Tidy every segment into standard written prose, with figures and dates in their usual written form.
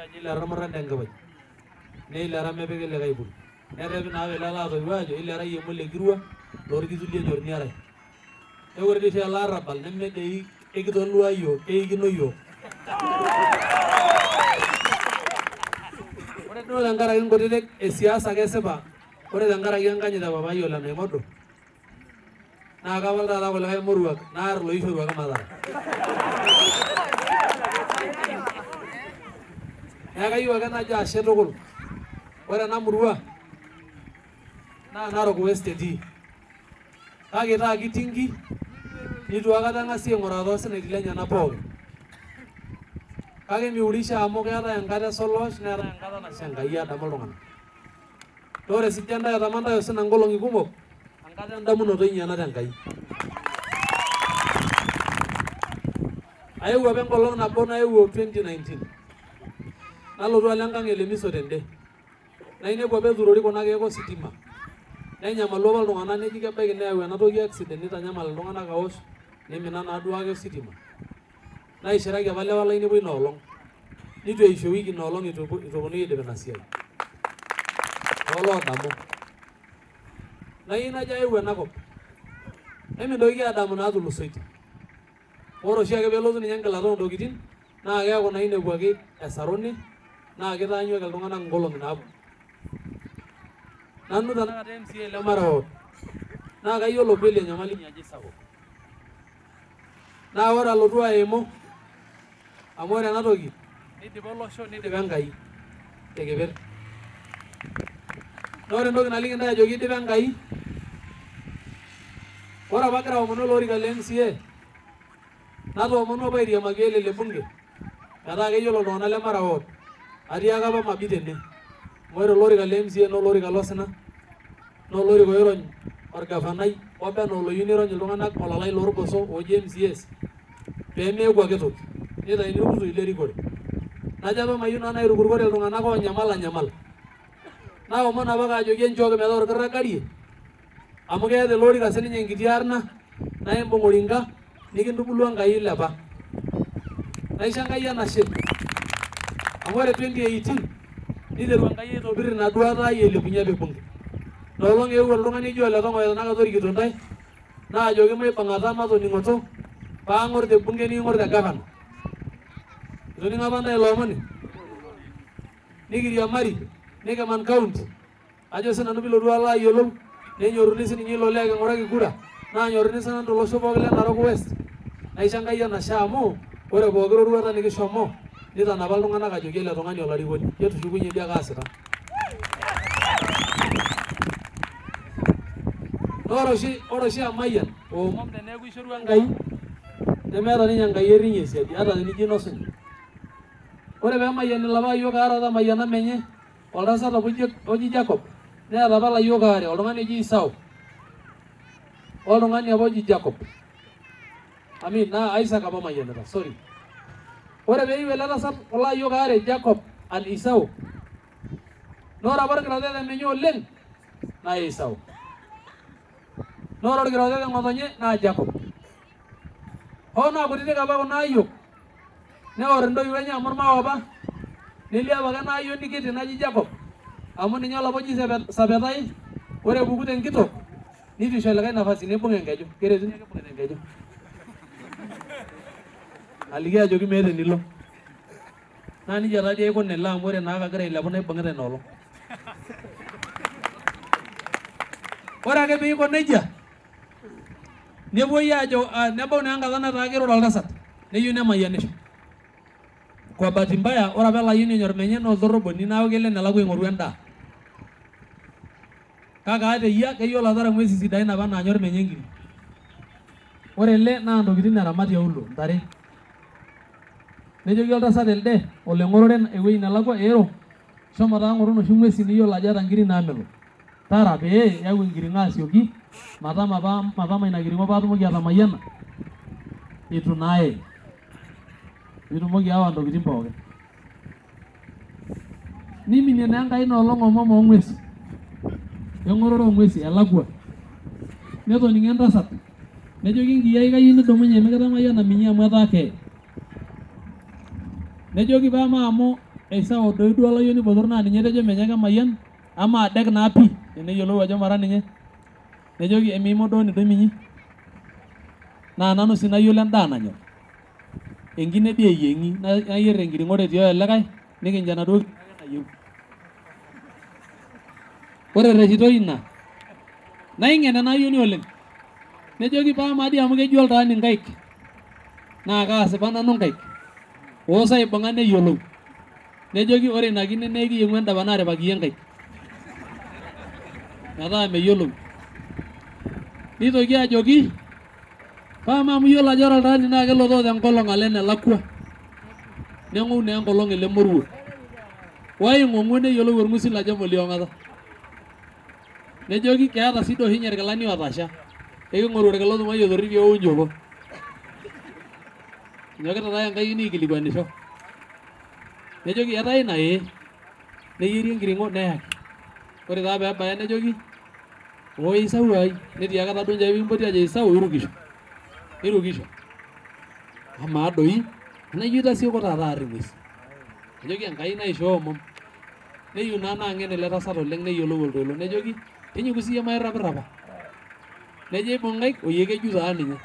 ajo ilera irmurran tenkipai. Neilera mepiki likae pul. Nerepi naa apa ele atoiwuo ajo ilera iyie mole kirua lorkitulie enyor niarai. Neeku ore dii oshi ele arrabal neme dei ekitolua yiok, keikino yiok. Ore duo tenkaraki nkutitik esiasa kesipa, ore tenkaraki enkanyit e papai ole Naing'odo, naa kapal taata kulikae moruak naar loishoruaki matara. Neeku kayieu ake najo ashe tukul. Ore ena murua naa Narok West etii. Kake itaa kitingi nitu aikata eng'asi aing'uraa toosinaitin lenyenak pookin. Kake miurisho amu keetae enkata esoloosh neetae enkata nasha Enkai adamu iltung'anak. Naa ore sininche ntae etama ntae osina nkolong'i kumok, enkata endamunoto inyi ena tenkai. Aewuo apa enkolong nabo naewuo 2019. Nalotu alo enkang e Lemiso tende. Nainepu apa eturori kuna keek ositima. Nenyamalu apa iltung'anak neji kebaiki neyau ena toki accident nitanyamal iltung'anak aosh nimina naa duake ositima. Naishiraki apa lewa lainepu ina olong. Nitu eishu ewiki ina olong itu eponunui aidip ina siai. Tooloodamu. Nayieu najo aewuo enakop. Emintoki adamu naatulusoitie. Ore oshiake peelotu ninye enkilata oontokitin naa keeku naa inepuaki esaruni naa kitaanyuaki iltung'anak inkolong'i naaponu. Nanu tenakata MCA le Mara Ward naa kayiolo kweli enyamali inyi ajo isapuk. Naa ore alotu aimu amu ore ena toki neidipa olosho neidipa Enkai tekeper. Naa ore entoki naliki intae ajoki eidipa Enkai, ore apa agira aomonu ele orika le MCA natoomonuo apa airiamaki ele le bunge metaa keyiolo iltung'anak le Mara Ward atiaka apa mabit tene. Amu ore olorika le MCA naa olorika losina, naa olorika oirony orgavanai obe enaa oloyieu nirony iltung'anak olalai lorgoso ooji MCAs peemeeku ake toki. Nitayuni irkutui lerikore. Najo apa mayieu nanu nairukurukore iltung'anak oonyamal anyamal. Naomon apake ajoki enchooki metaa orkirragarie amu keeta ele orika sininye enkiti arna naa imbung orinka nikintubulu Enkai ilepa. Naisho Enkai enashe amu ore 2018 niteru Enkai aitobir ina duata ai ailepunye apik bunge. Ina olong eewuo oltung'ani oji Ole Tong'oyo tenakata orikito intae naajoki maibung'ata matoning'oto paang'or te bunge niking'or te gavana. Itoning'o apa ntae ilo omoni? Nikiriamari nikiman county. Ajo sinanu piilotu alo ayiolou nenyorruni sininye ilo lee king'uraki kura naanyorruni sinanu tolosho pookin le Narok West. Naisho Enkai enashe amu ore pooki roruata nikishomo nitanapa iltung'anak ajoki ele tung'ani olarikoni. Ketushukunye dii ake aasita. Naa ore oshi emayian oomom teneeku ishorua Enkai nemeeta ninye Enkai errinyi esiadi ata tenijo inosunye. Ore peemayiani ilapa ayiok aare otamayiana menye oltasat apa oji Jacob neeta apa ilayiok aare oltung'ani oji Esau oltung'ani apa oji Jacob. Amin, naa Isaac apa omayianita, sorry. Ore peiu ele tasat kulo ayiok aare Jacob and Esau naa ore apa orkiroret lemenye oleng naa Esau. Naa ore orkiroret le ng'otonye naa Jacob. Hoo naa kutitik apa kuna ayiok neor intoiwuo enye amu irmao apa nelio apake ena ayioni kiti naji Jacob amu ninye olapa oji Sapetai. Ore epuku tenkitok nitu isho likae nafasi nibung enkeju, keretuni ake ibung'ita enkeju. Aliki ajoki meeta enilo. Naa nejia taadii aikuna ele amu ore naa kagira ailepu naibung'ita ina olong. Ore ake piiko nejia nepuoi aajo nebau naa enkata nataa kirura oltasat neyieu nemayianisho. Kwa bahati mbaya ore apa ele ayioni onyor menye naa oltorroboni neeku kelo enelakua aing'oru endaa. Kake ata eyia keyiolo atara ng'uesi sidain apa naanyor menye nkiri. Ore ele naa ntokitin eramat tiaulo, ntare. Nejoki oltasat elde oloing'orore ewueji nelakua, ero shomo taa ng'oru inoshi ng'uesi niyiolo ajo eeta nkiri naamelok. Tara pee iyau enkiring'o asioki matama pa matama ina kiring'o paatumoki atamayiana itu naa ae. Piitumoki aawa ntokitin pookin. Niminie naa Enkai ina olong omom oong'uesi. Eng'orore oong'uesi elakua. Netoning'o entasat. Nejoki enkiyiai kayieu nidumunye mikitamayiana minyi amu etaa kee. Nejoki pama amu Esau doi duo olayioni botor naa ninye etejo menye kemayian amaa dek naa pi teneyiolou ajo mara ninye. Nejoki emiimodooni doi minyi. Naa nanu sii nayiolo endaa nanyor. Enkine dii eyieng'i nayier enkiring'o ore etii olikae nikincho enaduo kiring'o ake nayieu. Ore erreshitoi ina naing'en ena ayioni oleng. Nejoki paa dii amu keji oltaani nkaik naa kaasipa nanu nkaik. Oos aibung'a neyiolou. Nejoki ore ina kine naa ekiyieng'u endapa naaripaki iyie nkaik. Metaa meyiolou. Nitoki ajoki paa amu iyiolo ajo ore oltaani naa kelotoo tenkolong alo enelakwa. Neng'ou naa enkolong ele moruo. Waing'ong'u neyiolou orng'usil ajo molio ong'ata. Nejoki keeta sii doi oshi ninye irkilani ootasha. Eking'oru orkila otung'uayie otorripie oinjopo. Enyokita taa Enkai nikilikwanisho. Nejoki etaa ina ee. Neyieri enkiring'o neyaki. Ore taa peebaya nejoki oo Esau ai netiaka taduo nchoo pekimpoti ajo Esau irukisho. Irukisho. Amaa doi enaa ijo itasioko taata aar eng'ues. Nejoki Enkai naishoo omom. Neyieu naa naa ng'en ele tasat oleng neyiolou oltoilo. Nejoki tinyiku siiyie mairrapirrapa. Nejo aibung nkaik oyie keju taa ninye.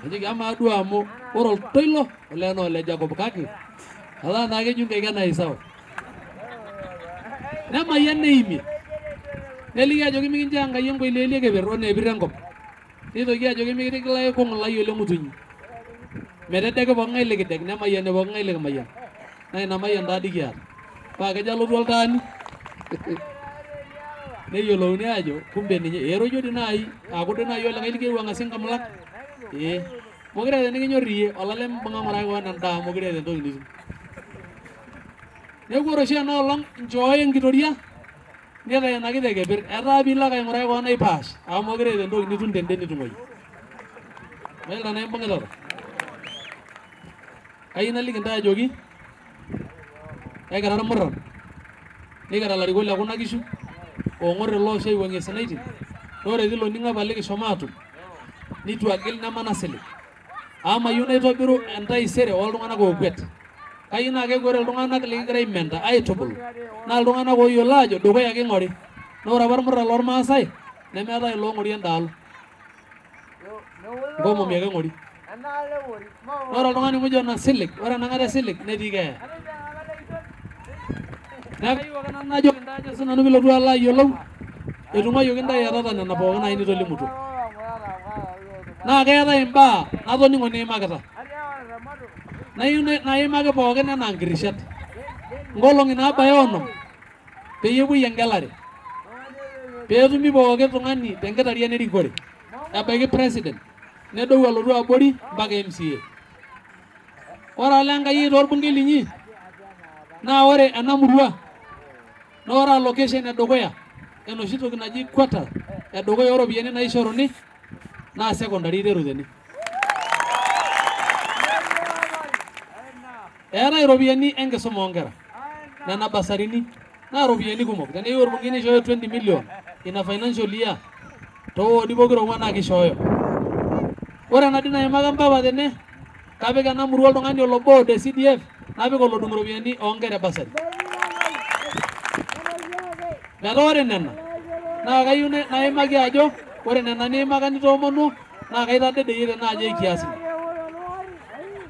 Nejoki amaa duo amu ore oltoilo olee naa ole Jacob kake etaa naa keju nkaik enaa Esau. Nemayian neimie. Neliki ajoki mikinchoo Enkai enkoileili ekeper o neepir enkop. Nitoki ajoki mikitigilaki kung lai ole ng'utunyi. Metedeki pooking'ae likidek nemayiani pooking'ae likimayian. Naa ina mayian taa dii kiata. Paa kejo alotu oltaani neyiolouni ajo kumbe ninye. Erojo dii naaji aaku doi naaji olikae likiewuo ang'asie nkamulak. Ee. Mokire eeta enikinyor iyie olale mbung'a ng'uraki koon endaa amu mokire eeta entoki nitum. Neeku ore oshi ena olong nchooyo enkitoria nitayu ina kiteng epir. Etaa piilo ake aing'uraki koon aipaash amu mokire eeta entoki nitum tende nitung'uayie. Mayiolo tenaa imbung'itata. Kayieu naliki intae ajoki ekira irmurran nikira ilarikok le kuna kishu oong'or ele osho aiwuang'ie isinaitin naa ore tilo ning'o apa likishomo aatum nitu agil nemana silig. Amu mayieu naitobiru entaisere ooltung'anak ookwet. Kayieu naa keeku ore iltung'anak likigira aimenta aitubulu naa iltung'anak ooyiolo aajo dukuya ake ing'ori. Naa ore apa irmurran lormaasai nemeetae iloong'ori endaalo. Nkomomi ake eng'ori. Naa ore oltung'ani muj onasilig, ore enang'ata esilig netii keeya. Neeku kayieu ake nanu najoki intae ajo sinanu piilotu alo ayiolou etung'uayioki intae iatata nena pookin nai nitolimutuo. Naa keetae imbaa natoning'o niimakita. Nayieu naimaki pookin enaa nkirishat. Nkolong'i naabaya onom peyie epuoi engelare. Peetumi pooki tung'ani tenkitarian erikore. Ebaiki president nedou alotu abori mpaka MCA. Ore alo Enkai ai torbungei linyi naa ore ena murua naa ore allocation edukuya enoshi toki naji quota edukuya oropiyiani naishoruni naa secondary iteru tene. Eetae iropiyiani enkisuma oonkera nena basarini naa iropiyiani kumok. Teneyieu orbungei nishooyo 20 million ina financial year toowodi pokira ong'uan naa kishooyo. Ore ena dii naimaka mpapa tene kapik ena murua oltung'ani olo board e CDF napik olodung iropiyiani oonkera e basari. Metaa ore nena naa kayieu naimaki ajo ore nena niimaka nitoomonuo naa kaitadedeyie tenaa ajo ekias ina.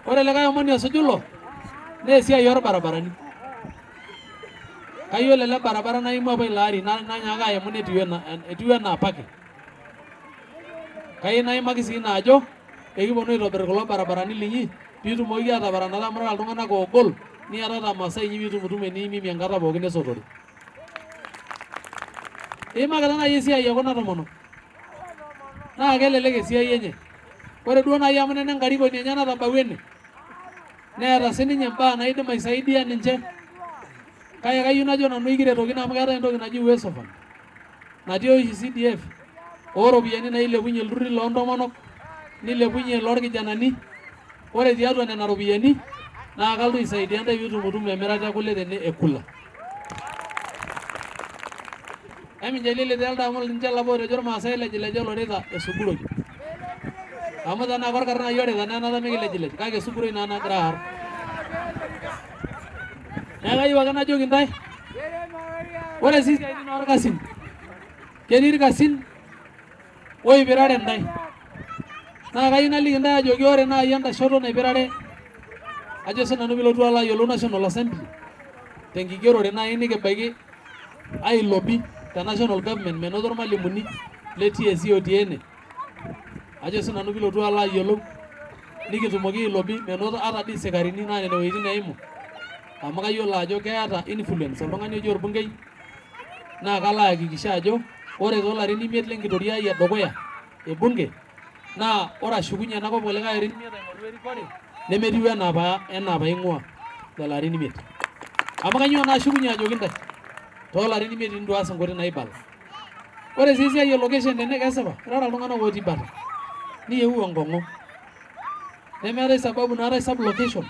Ore likae omoni osuju ilo naa esiai orbarabarani. Kayiolo ele barabara naimua apa ilo ari nanyaaka aimu netiu enaa apake. Kayieu naimaki sii ina ajo ekiponu aitobir kulo barabarani linyi piitumoki ataparanata amu irara iltung'anak oogol niatata masaa inyi piitumutumu eniimimie enkata pookin esotore. Iimakita naaji esiai ekuna tomonok. Naa kelelek esiai enye. Ore duo naaji amu nena enkarikoni enye natabawua ene neeta sininye imbaa naidim aisaidia ninche. Kake kayieu najo nanu ekiretokino amu keetae entoki naji Uwezo Fund natii oshi CDF ooropiyiani nailepunye ilturruri loontomonok nilepunye iloorkijanani. Ore tiatua nena ropiyiani naa kalotu aisaidia ntae piitumutumu emirata ekule tene e Kula. Emincho letii elde amu ninche lapa otejo irmaasai lejileja olorita esuguroi. Amu tenaa korkar naaji orita naa enata mikilejilej kake esuguroi naa nagira aar. Neeku kayieu ake najoki intae, ore sii isiaitin orkasin, ketii irkasin oipirare intae. Naa kayieu naliki intae ajoki ore naaji enda shoto naipirare, ajo sinanu piilotu alo ayiolou National Assembly tenkigerore naaji nikibaiki ailobi te national government menoto irmalimuni le TSC otii ene. Ajo sinanu piilotu alo ayiolou nikitumoki ailobi menoto ata dii isikarini naa nene wuejitin eimu. Amu kayiolo ajo keeta influence oltung'ani oji orbungei, naa kalo ayakikisha ajo ore toolarin imiet lenkitoria ai edukuya e bunge naa ore ashukunye enakop kulikae arin imiet aing'oru erikore nemetiu enaa aing'ua lelo arin imiet. Amu kainyoo naa ashukunye ajoki intae toolarin imiet intu aas inkuti naibala. Ore sii esiai e location tene kesipa, irara iltung'anak otii bata niyieu enkong'u. Nemeetae sababu naatae sub-location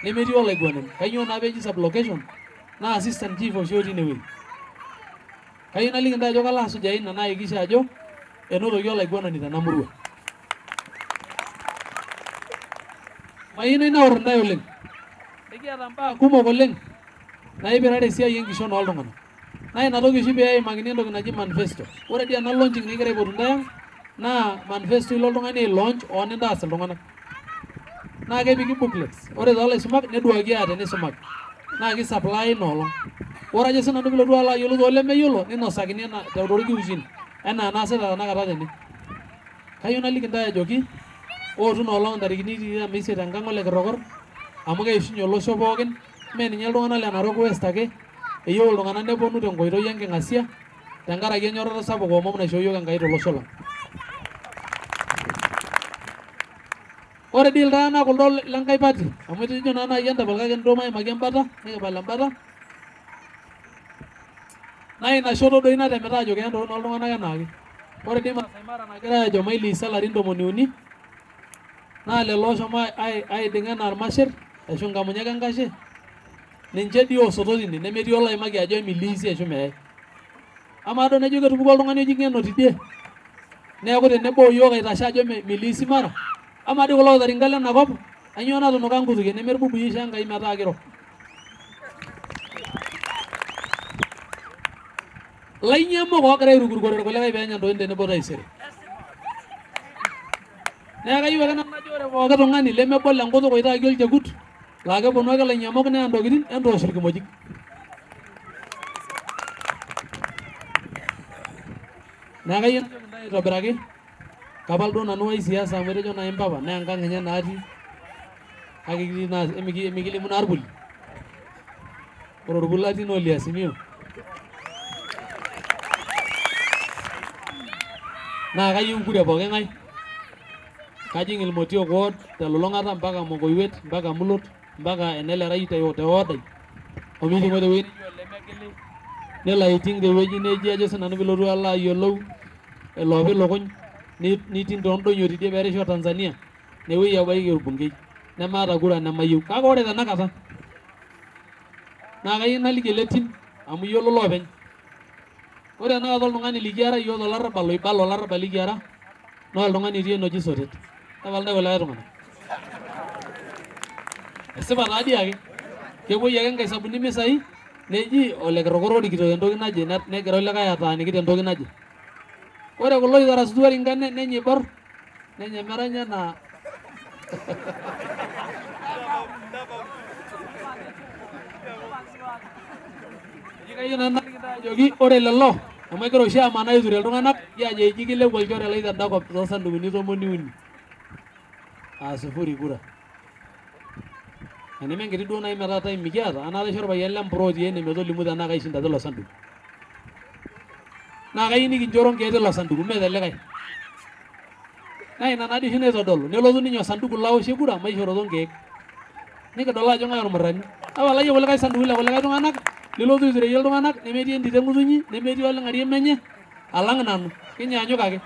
nemetii olaiguanani. Kainyoo naa peeji sub-location naa assistant chief oshi otii inewueji. Kayieu naliki intae ajo kalo asujaa ina nayakikisha ajo enotoki olaiguanani tena murua. Mayieu nainaur intae oleng. Ekiata mbaa kumok oleng naipirare esiai enkishon ooltung'anak. Naa ina toki oshi pee eimakini entoki naji manifesto. Ore dii ena launching nikigira aipotu intae ang naa manifesto ilo oltung'ani ailaunch oo nintaas iltung'anak. Naa kepiki booklets. Ore toolaisumak neduaki aa tenisumaki. Naa kisupply ina olong. Ore ajo sinanu piilotu alo ayiolou toolemeyiolo ninosakini ena torkiushin enaa enaasita tenakata tene. Kayieu naliki intae ajoki ootu ina olong intarikini tikitam oisiet tenkang ole Kirokor amu keishunye olosho pookin, mee ninye iltung'anak le Narok West ake, eyieu iltung'anak neponu tenkoitoi enking'asia tenkaraki enyorrata sapuk omom naishoo yiok Enkai tolosho lang. Ore dii iltung'anak kuldo lenkae party amu etejo naa naaji entapal kake ntoo maimaki embata nikipal embata naa ina shoto doi natemita ajo keya ntokitin ooltung'anak enaake. Ore dii Maasai Mara nagirai aajo mailiisa ilarin 30 naa lelo ooshomo aiding'a enaa irmasher ashu nkamunyak enkashe ninche dii oosoto tine nemetii oloimaki ajo emiliisi ashu meyai. Amaa doi nejo ketupukuo oltung'ani oji ng'eno tidie neeku tenebo yiok aitashe ajo miliisi Mara. Amaa dii kulo kitarinka lenakop ainyoo natunuka nkutukie neme irbubui ishoo Enkai metaa kiro. Lainyamok oogira airukurukore irkulikae peenya ntokitin tenebo taisere. Neeku kayieu ake nanu najo ore pooki tung'ani lemebol enkutuk oitaaki olchekut laa keponu ake ilainyamok neya ntokitin entoosh irkimojik. Neeku kayieu najoki intae aitobiraki kapal duo nanu wai siasa amu etejo naaji mpapa naa enkang enye naatii kake kitii naa emikilimu naa irpuli. Ore orpul latii naa ole Azimio. Naa kayieu kura pooki ng'ae. Kajing Ilmotiok ward telulung'ata mpaka Mokoiwet mpaka Mulot mpaka Enelerai te ward ai omeiting'o tewueji neji Olemegili nelo aiting tewueji neji ajo sinanu piilotu alo ayiolou eloopi lukuny niting toondonyio tidie peerisho Tanzania newueji ebaiki orbungei nemaata kura nemayieu. Kake ore tenakata naa kayieu naliki ele tim amu iyiolo loopeny. Ore tenakata oltung'ani likiara yiok tolarrabal oibala olarrabal likiara naa oltung'ani otii ene oji Sotet. Tapala intae kulikae tung'anak. Esipa taa dii ake. Kepuoi ake nkaisabuni misai neji ole Kirokor orikito tentoki naje negira olikae ataaniki tentoki naje. Ore kulo oitarasutua ringan nenya eibor nenya emeranya enaa Eji kayieu nanu naliki intae ajoki ore lelo amu egira oshi amanaa aiturie iltung'anak eji ajo eji kilepu olchore lai tendakop toosandukuni 30 aa sufuri kura. Eneme enkiti duo naaji metaa time mikiata anaata aisho orpayian lempuro otii ene metolimu tenaa kaishinda tilo sanduku. Naa kayieu nikinchoro nkeek tilo sanduku mee telikae. Naa ina naadii oshi naitodolu nelotu ninye osanduku laoshie kura maishoroto nkeek. Nikidol ajo ng'ae ormurrani. Tapala iyie kulikae sanduku le kulikae tung'anak lilotu aitureyie iltung'anak nemetii entito eng'utunyi nemetii oling'arie menye alang nanu kinyaanyuk ake.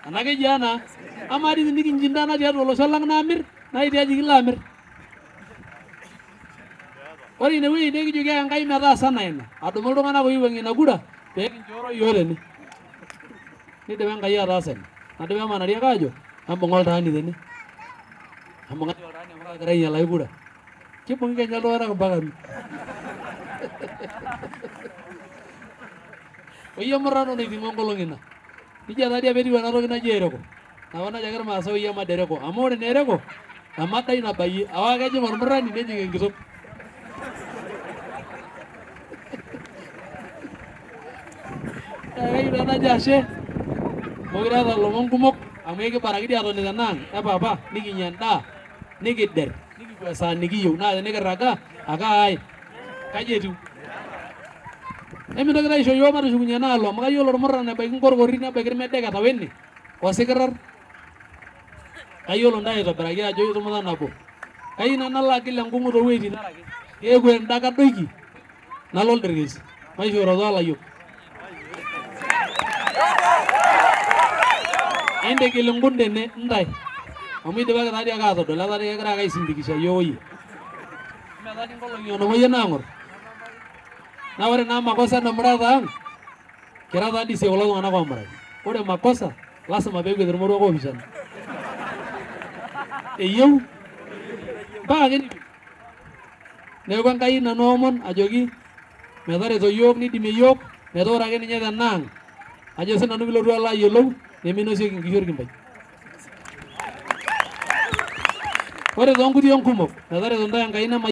Anaa kejiaa naa amaa dii tenikinchindana tiatua olosho lang naamir naa itiaji kilo amir. Ore inewueji nikijoki ake Enkai metaasa enaa ina adumu iltung'anak oiwuang'ie ina kura pee kinchooro yiok tene. Nidipa Enkai ataasa ina. Nadipa emanari ake aajo embung'a oltaani tene. Embung'a oltaani amu kaagira ainyialaki kura. Kibung'i kenya iltung'anak mpaka mi. Oyie murrano naiting'o nkolong'i ina. Nijia taadii apa etiu ena toki naji ereko. Napa najo ake irmaasai oyie madereko. Amu ore naa ereko, emadai nabayie. Awa kejing ormurrani nejing enkitok. Naa kayieu nanu najo ashe, mokure aata ilomon kumok amu ekibaraki dii atoni tenaang e papa nikinya endaa, nikider, nikipuo esaa nikiyieu naa tenikirragaa ake aae. Kaji etiu? Emintoki taa aisho yiok matushukunye enaalo amu kayiolo ormurran ebaiki nkorkori nebaiki irmedeketa wene osikirar. Kayiolo ntae aitobiraki ajo itumuta nabo. Kayieu nanu nalo agil enkung'u toowueitin are ake. Keeku enda kadoiki nalo olderkes maishooroto olayiok. Entigil inkun tene ntae amu idipaki taadii ake atodol etaa dii kegira ake aisindikisha yiok oyie. Eme taadii nkolong'i onom oyie naang'or. Naa ore naa makosa namurata ang kira taadii sie kulo tung'anak oomurati. Ore makosa lasima peekwet irmoruak oopishana. Eyieu mpaka ake nipimi. Neeku Enkai nanu aomon ajoki metareto yiok nidimie yiok metaa ore ake ninye tenaang ajo sinanu piilotu alo ayiolou neminosieki inkishu orkimbai. Ore toonkuti onkumok metareto ntae Enkai nemayian.